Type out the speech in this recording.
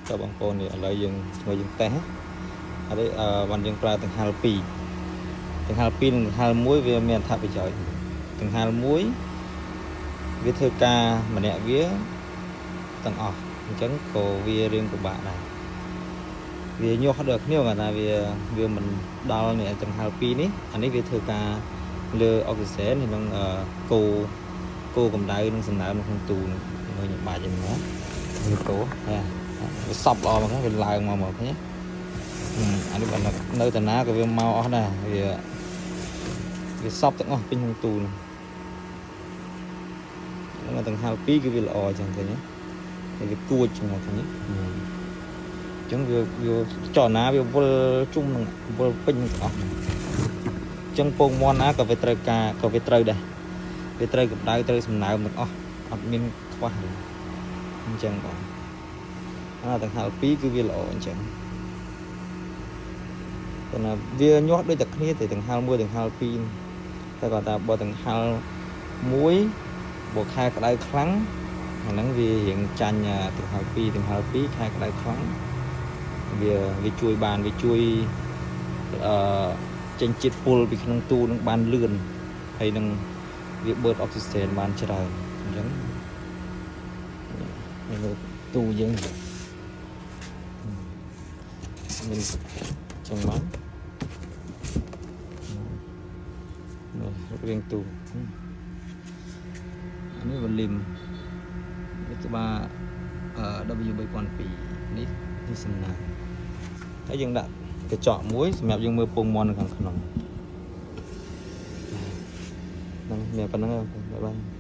តើបងប្អូននេះឥឡូវយើងធ្វើយើងតេស្តអត់ទេអឺបានយើងប្រើកង្ហាល់2កង្ហាល់2និងកង្ហាល់1វាមានអត្ថប្រយោជន៍កង្ហាល់1វាធ្វើការម្នាក់វាទាំងអស់អញ្ចឹងក៏វារៀងពិបាកដែរវាញាស់ដល់គ្នាគាត់ថាវាវាមិនដល់នេះកង្ហាល់2នេះអានេះវាធ្វើការលើអុកស៊ីសែននិងគោគោកម្ដៅនិងសំណើមនៅក្នុងទូនោះមើលខ្ញុំបាច់ហ្នឹងណាវាគោហ៎វាសប់ល្អមកវាឡើងមកមកឃើញអានេះបើនៅតាណាក៏វាមកអស់ដែរវាវាសប់ទាំងអស់ពេញក្នុងទូនោះហ្នឹងកង្ហាល់2គឺវាល្អអញ្ចឹងឃើញទេវាគួចចឹងមកឃើញទេអញ្ចឹងវាវាចលនាវាវិលជុំនឹងវិលពេញទាំងអស់ហ្នឹងអញ្ចឹងពងមាន់ណាក៏វាត្រូវការក៏វាត្រូវដែរវាត្រូវកម្ដៅត្រូវសំណើមទាំងអស់អត់មានខ្វះទេអញ្ចឹងបងអាកង្ហាល់2គឺវាល្អអញ្ចឹងតែណាវាញាស់ដូចតែគ្នាទេកង្ហាល់1កង្ហាល់2តែគាត់ថាបើកង្ហាល់1បើខែក្តៅខ្លាំងអាហ្នឹងវារៀងចាញ់កង្ហាល់2កង្ហាល់2ខែក្តៅខ្លាំងវាវាជួយបានវាជួយអឺចេញជាតិពុលពីក្នុងទូនឹងបានលឿនហើយនឹងវាបឺតអុកស៊ីសែនបានច្រើនអញ្ចឹងនេះមើលទូយើងមានចឹងមកនេះរូបរាងទូអានេះ volume នេះក្បាល W3002 នេះនេះសំណាងហើយយើងដាក់កញ្ចក់មួយសម្រាប់យើងមើលពងមាន់នៅខាងក្នុងហ្នឹងមានប៉ុណ្្នឹងបាយបាយ។